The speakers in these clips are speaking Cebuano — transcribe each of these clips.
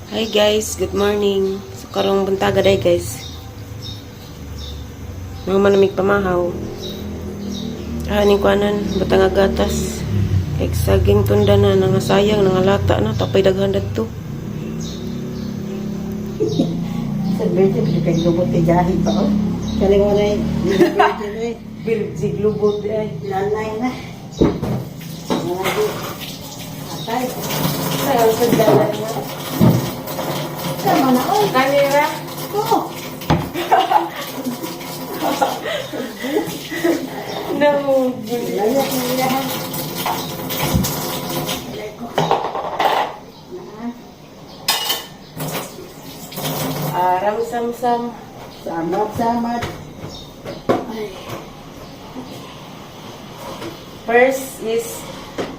Hi guys, good morning. So karong buntaga day, guys. Mga manamig pamahaw. Aning kuanan, batang gatas. Kay saging tunda na nga sayang nangalata na tapay daghan dadto. Sa virgin, kasi kay lubot kay gahi pa oh. Kani mo na virgin eh. Birjig lubot di ay. Lanay na. Mga di. Atay. Ay, ang sandala na. Tama na oy. Kanira. Oo. No. Layo ko niya. Ko. Na. Aram sam sam. Samat samat. Ay. First is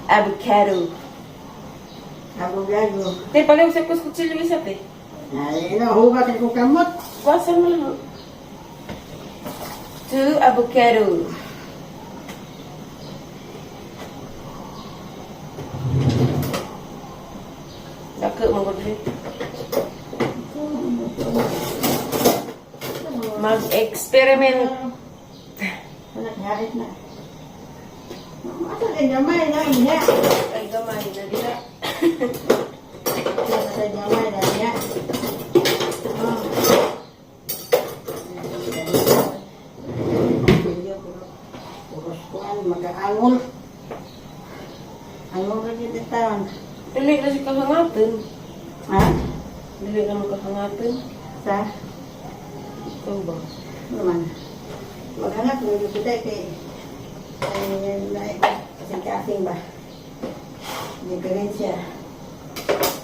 avocado. Ako gago. Te, palaw sa kus kutsilyo isa te. Ay, ina huga kay ko kamot. Kuwasan mo lang. Two avocado. Dako mo gud. Mag-experiment. Anak ngait na. Asa kay gamay na niya. Ay, gamay na dila. Asa kay gamay na niya. Oh. Puros kuan mag-aangol. Angol ka dito taon. Dili na siya kahangatin. Ha? Dili na mo kahangatin. Sa? Ikaw ba? Ano man? Maghanap mo dito kay ay kasing-kasing ba? Diferensya.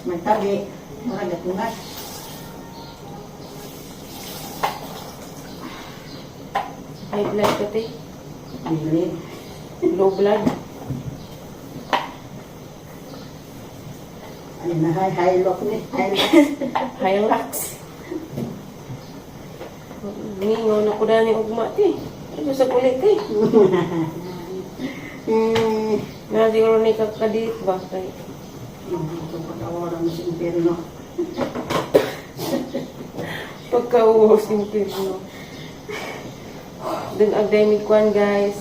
Magtabi. Mga gatungas. High blood ka te. Dili. Low blood. Ay na high high lock ni. High lock. Hilux. Ningaw na ko dani ugma te. Ano sa kulit te? Eh, Na siguro ni kakadit ba kay ito pag-awara mo sa impyerno. pagkauos impyerno. Dun agday mi kwan, guys.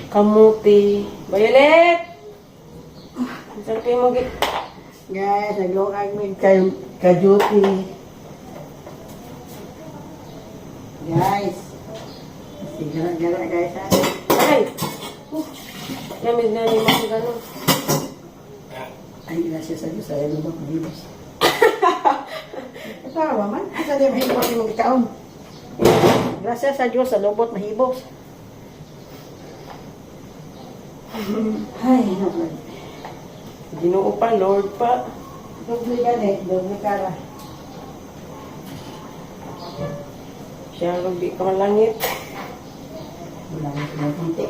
Kamuti. Violet! Ang sarap yung mag Guys, nagluag mi kay ka-duty. Guys. Sigara-gara guys ha. Ay! Yamig na ni mga ganun. Ay, gracias sa Diyos. Ayaw mo ba kumibos? Katawa man. Asa di mahibos yung ikaon. Gracias sa Diyos, sa lubot mahibos. Ay, naku. Ginoo pa, Lord pa. Doble gani, doble kara. Siya ang di ka malangit. Wala na silang kunti.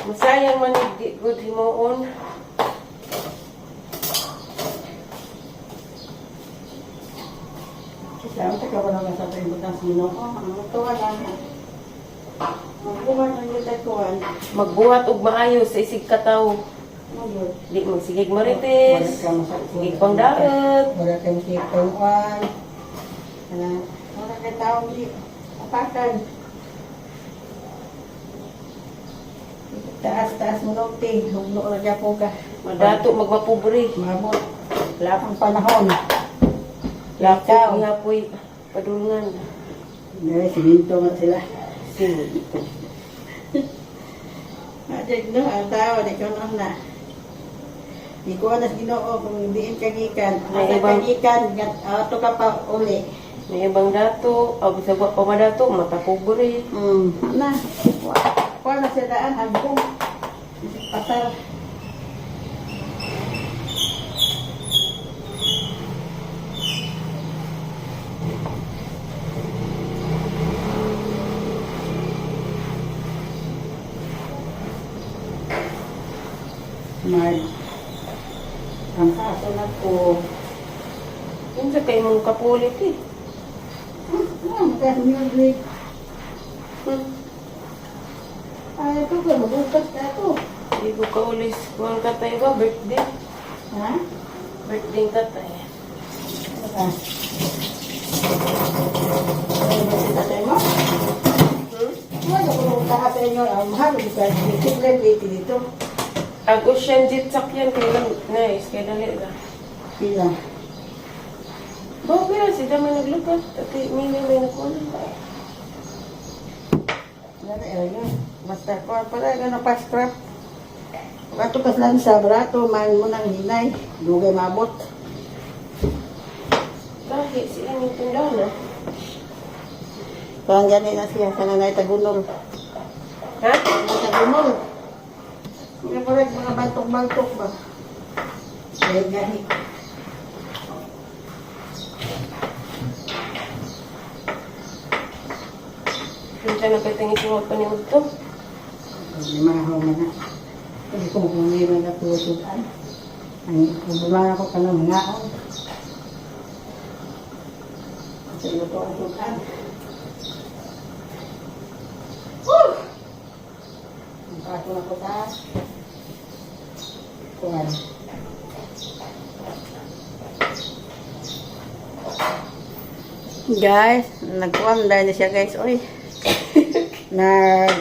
Masayang man di good himuon. Sa ta ka wala sa tayo butang sino ko. Ang tuwa lang. Magbuhat ng yuta kuan. Magbuhat og maayo sa isig katawo. Magyud. Di magsigig marites. Sigig pang daot. Wala kang kitong kuan. Ana, wala kay tao di apakan. Taas taas mo nokti, huglo ra gyapon ka. Madato magmapobre. Maabot. Wala pang panahon. Lakaw. Gihapoy padulngan. Dahil siminto nga sila. Sino ito? Ajay no, ang tao, di ko na na. Di ko na sa Ginoo kung diin ka gikan. May Asa ka gikan, ato ka pa uli. May ibang dato, o bisag wa pa madato, mata pobre. Na. Kuha na siya daan, hagong. Pasar. Mag ang kaso na ko. Unsa kay mong kapulit eh. Kaya music. Ay, ito ko, magugat ka ito. Di ko kaulis. Kuang tatay ba? Birthday? Ha? Birthday tatay. Ano ka? Ano ba si tatay mo? Hmm? Wala ko nung taha sa inyo. Ang mahal, hindi ka dito dito. Ang ocean jet sakyan kay lang nice kay dali ra. Pila. Ba pero si dami naglupat. Tatay mimi may nakuha. Wala eh, yun. Basta ko pala, gano'n pa scrap. Kato kas lang sa brato, man mo nang hinay. Dugay mabot. Dahil sila yung tindahan na. Parang gani na siya, sa nanay tagunol. Ha? Tagunol. Mga parang mga bantok-bantok ba? Kaya gani. Punta na kay tingin ko pa ni Udto. Lima ako man na. Hindi ko makumira na tusudan. Ang problema ko ka ng mga on. Sa iyo to ang sudan. Woo! Ang kaso na ko sa kuwan. Guys, nagkuwan dahil na siya, guys. Oy. Nag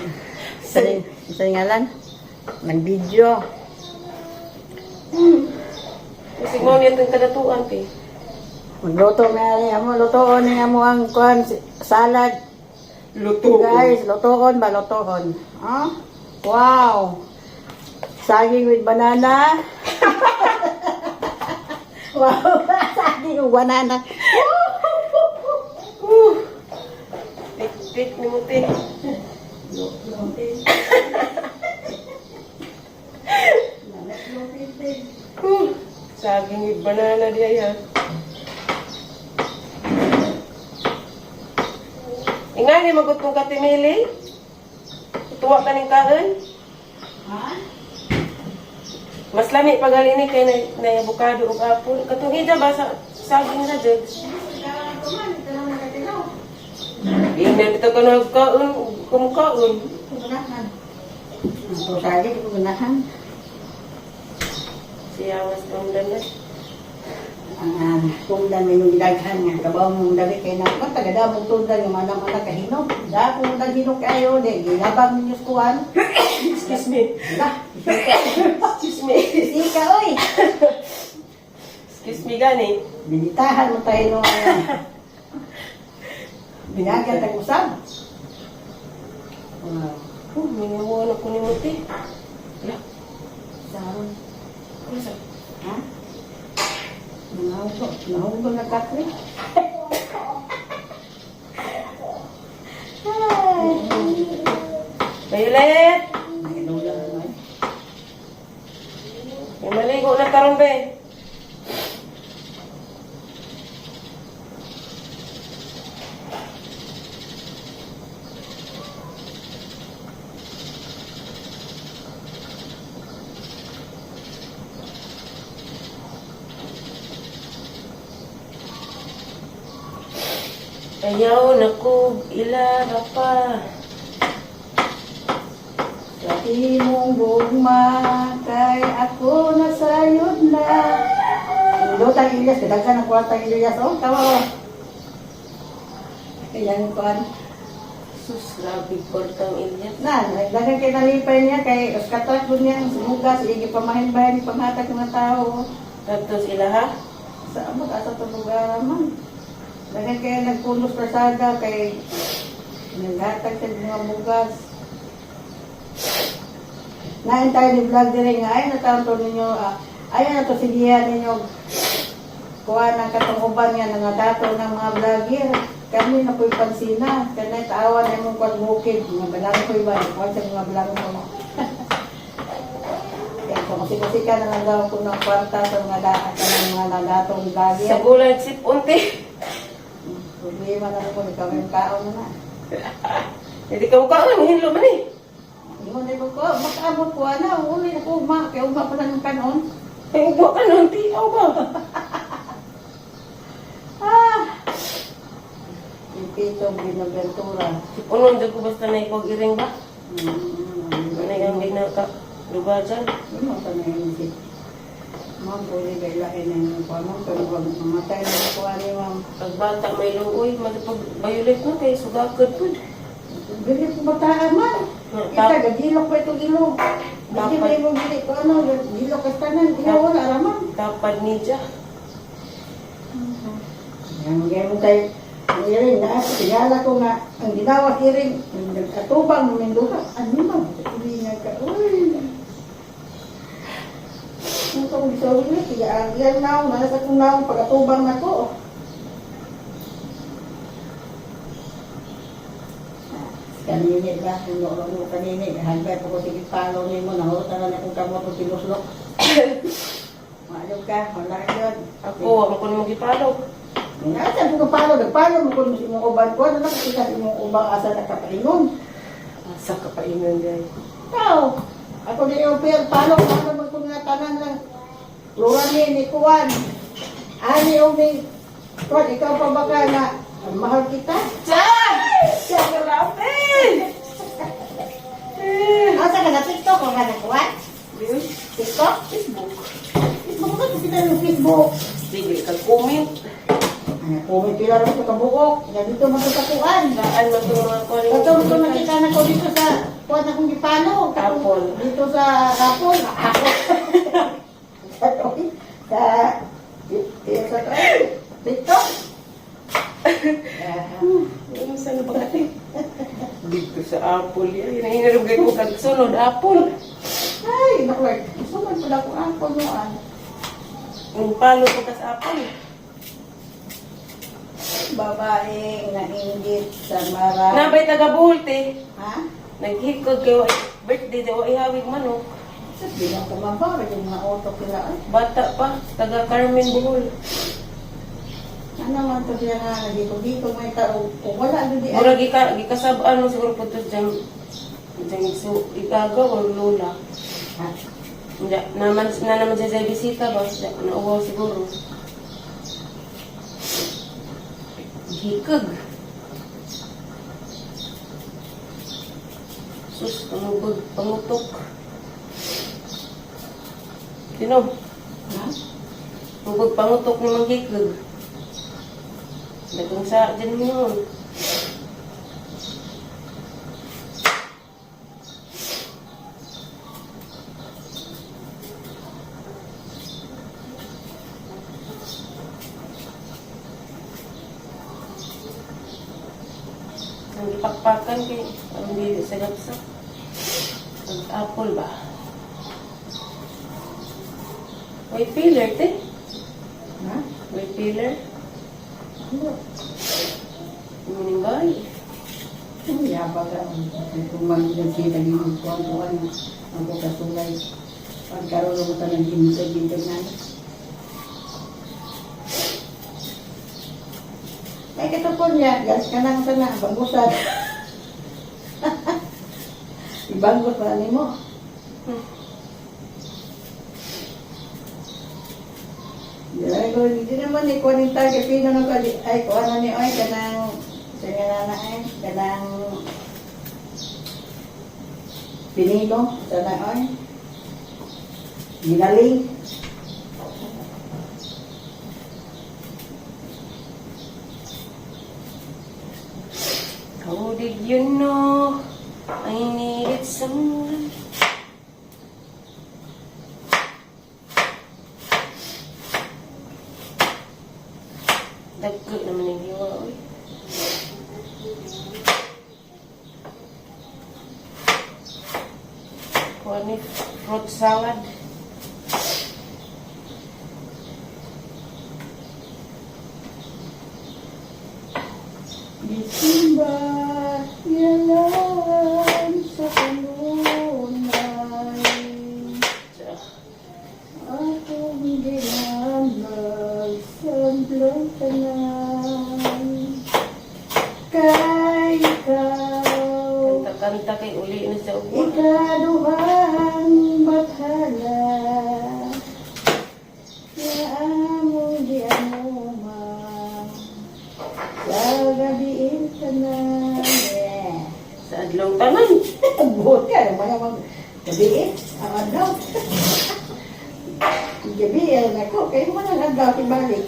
sa sa ngalan? Nag-video. Kasi mo niya itong kadatuan te. Magluto nga ni amo, lutoon ni amo ang kuan salad. Luto. Guys, lutoon ba lutoon? Ah? Wow. Saging with banana. Wow, saging with banana. Tik-tik ni mo te. Saging with banana di ay ha. Ingani magutong katimili. Tuwa ka ning kaon. Ha? Mas lami pagali ni kay na, na avocado ug apple. Katong ija ba sa saging ra jud. Ingnan dito ka nagkaon, kumukaon. Ito saging ko ganahan. Siya mas tundan na. Ang tungdan may yung gidaghan nga kabaw mong dali kay na ko taga mong tungdan yung manang anak kahinok. Da kung naghinok kayo di gilabang ninyo sa kuan. Excuse me. Lah, Excuse me. sika oy. Excuse me gani. Binitahan mo tayo no. Binagan tag usab. Wow. Oh, mingaw na ko ni mo te. Lah, Saron. ano sa? Ha? Nahugol, nahugol na katri. Violet! Ay, lola naman. May maligo na karon be. Ayaw na ko ilara pa. Sa imong gugma kay ako nasayod na. Indot ang Ilyas, kadaghan ang kwarta ang Ilyas. Oh, tawa oh. Kaya kuan. Sus, grabe kwartang Ilyas. Na, nagdagan kay nalipay niya kay uskatrak dun niya ang sumugas, sige pamahinbahin, panghatag ng mga tao. Tapos ila ha? Sa amot asa to lugar man. Daghan kay nagpunos persada kay naghatag sa mga bugas. Nain tayo ni vlog dire nga ay nataon to ninyo ay na to sigihan ninyo kuha ng katong uban nga nga dato ng mga vlogger. Kami na po'y pansina. Kanay taawan na imong kwan bukid. Mga balangkoy ba? Kuha sa mga balangkoy. Kaya kung kasi-kasi na lang daw ko ng kwarta sa mga daan sa mga nadatong vlogger. Sa gulay sip unti. Problema na ko, ikaw yung kaon na na. Hindi ka mukhaan, hinlo man eh. Ingon na ko, makaabot ko ana, uli na ko uma, kay uma pa lang yung kanon. Ay, ubo ka nun, ti. Aw ba? Pito Binaventura. Si Punon, dyan ko basta na ikog iring ba? Ano yung ginaka? Lugar dyan? Ano pa na yun si Ma'am, pwede ba ilain na yung kuha, ma'am? Pero wag mamatay na yung kuha ni ma'am. Pag bata may luoy, malipag violet na kay sugakod po. Bili ko bataan man. Kita, gagilok pa itong ilog. Hindi ba yung gili ko ano, gilok ka tanan. Ikaw wala raman. Tapad niya. Yan, gaya mo tayo. Ang iring na, tingala ko nga, ang ginawa iring, nagkatubang ng duha. Ano man, uli nga ka, uy. Ang kong sorry na, kaya ang yan naong, nasa kong naong pagkatubang na ko. Kanini ba, ang lolo mo kanini, hanggang ko sige palo ni mo, nahurutan na akong kamot o tinuslok. Maayo ka, wala ka yun. Ako, ako ko na magipalo. Nasa ko palo, nagpalo mo kung imong uban ko, ano nakita sa imong ubang asa nakapaingon. Asa ka pa inon dyan. Tao, ako na yung per palo, palo mo kung nga tanan lang. Lura ni ni Kuan. Ani umi, Kuan, ikaw pa ba ka na mahal kita? Chan! Siya grabe! Asa ka na TikTok o ka na Kuan? TikTok? Facebook. Facebook ko, kita yung Facebook. Sige, kag-comment. Ano, kung pila rin ito kabuok, kaya dito mo ito sa Kuan. Saan man itong mga kuwan? Ito mo nakita na ko dito sa kuan akong gipalo. Apple. Dito sa Apple. Apple. Sa sa sa TikTok. Ano saan na ba kasi? Dito sa Apple yan. Hinahinarap kayo ko kag sunod, Apple. Ay, naku, gusto man pala ko Apple no ah. Yung palo ko ka sa Apple. Babaeng nainggit sa mara. Nabay taga Bohol, te. Ha? Naghikog kayo birthday daw ihawig manok. Sus, di na kumabar yung mga auto kila. Ay, Bata pa, taga Carmen Bohol. ano man to siya nga, nagikog-gikog may tao. Kung wala, hindi. Mura gika gikasab-an mo siguro po to dyan dyan so igagaw o lola. Ha? Hindi, naman na naman siya sa bisita ba? Siya, nauwaw siguro. Hikag. Sus, panubog, pangutok. Sino? Ha? Tubog pangutok ni Mang Hikag. Dagang sa, dyan mo yun. Ang ipakpakan kay ang dili sa gapsa. Ang apple ba? May filler, te. Ha? May filler. Ano? Muning bay. Ang yabag ang kung magdagsi lagi magkuhan-kuhan ang kasulay. Pagkaroon mo ka ng gintag-gintag na. Ay, katapon niya. Gas ka lang sana. Bangusan. Ibangos pa ni mo. Dili ko, hindi naman ni kunin tayo. Kaya pino nang kali. Ay, kuha na ni Oy. Kanang, sa nga na ay. Kanang, pinino. Sana Oy. Ginaling. How did you know I needed someone? Dagko naman ang hiwa, oy. Kuha ni fruit salad. Gisimba, yalan sa kanunay. Sa- Akong ginamag sa tanan. Kay ikaw, Kanta-kanta kay uli na sa ubo. ikaduhang bathala. Na among gianuma sa gabi. na. Yeah. Sa adlaw tanan. Buot ka, mga mga gabi eh, ang adlaw. Gabi eh, nako, kayo man ang adlaw, tibalik.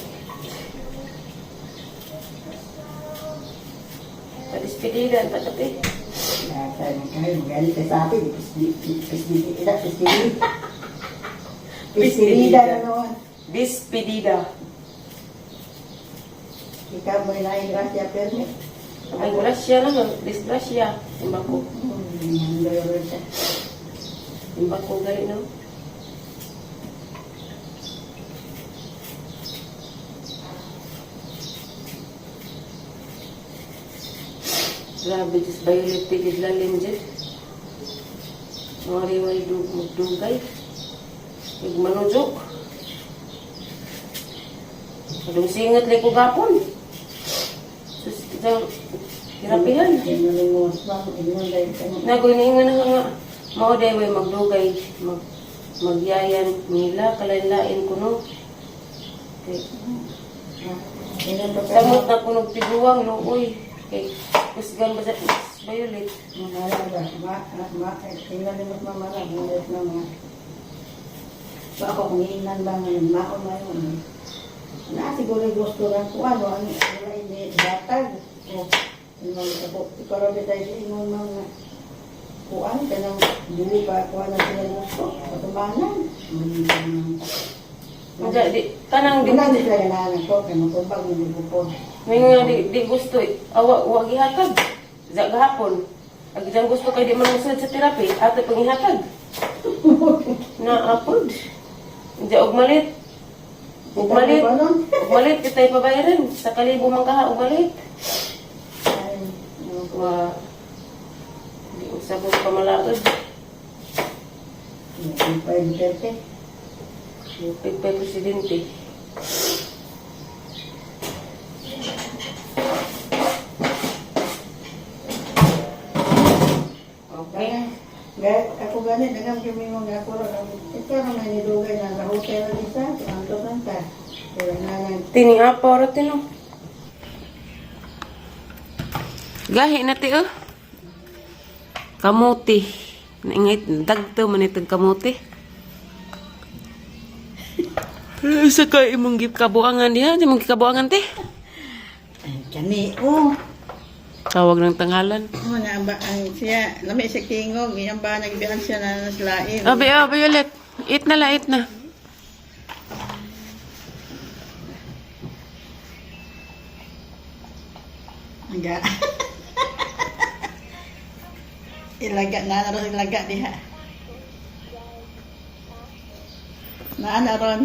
Padispedidan pa tapi. Nasa kayo, magalit ka sa atin, pisdida, pisdida. Pisdida na naman. Dispedida. Ikaw mo na yung grasya, permit. Ay grasya lang, disgrasya. Imba ko. Siya. Imba ko gali no. Grabe, just violet tigid lalim jud. Mga riway dug magdugay. Ig manujok. Adong singat lay ko gapon. Sus, isang hirapihan. Inulingos bang, ingon dahil ka mo. Nagoy na ingon na nga. Mao day way magdugay mag magyayan nila kalain-lain kuno. Kay Ingon pa ka. samot na kuno tiguang luoy. Kay kusgan ba sa violet. Mamala ba? Ma, ma, ingon din mas mamala, ingon mama. So ako kung iinan ba ngayon, maon na yun. Na siguro yung gusto lang ko ano, ang wala hindi datag. O, ingon ako, ikaw raw tayo sa ingon mga kuan, kanang dili pa kuan ang sila gusto, patumanan. Mga di kanang di Wala di sila ganahan ko, kaya matubag ng bukod. may nga di, di gusto eh. Awa wa gihatag. Za gahapon. Ag diyang gusto kay di man mosulod sa therapy, ato pang ihatag. Na apod. Diya og malit. Og malit. Og malit kitay pabayaran sa kalibo man kaha og malit. Ay, no. Wa di usab og pamalaod. Hindi pa yung Duterte. Lupit pa yung presidente. Okay. Gaya, ako ganit, nagam kami mga ako ro. Ito naman ni Dugay na sa hotel na isa, anto santa. Kaya na lang. Tining apa ora tino. Gahi na ti oh. Kamuti. Naingit dagto man itong kamuti. Sa ka imong gikabuangan diha, imong gikabuangan te. Kani, oh. Tawag ng tangalan. Ano na ba ang siya, lami siya tingog, iyang ba nagbian siya na naslain. Abi, oh, Violet. Eat na la, eat na. Aga. Ilaga na na ron ilaga diha. Na na ron.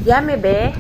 Yummy, be.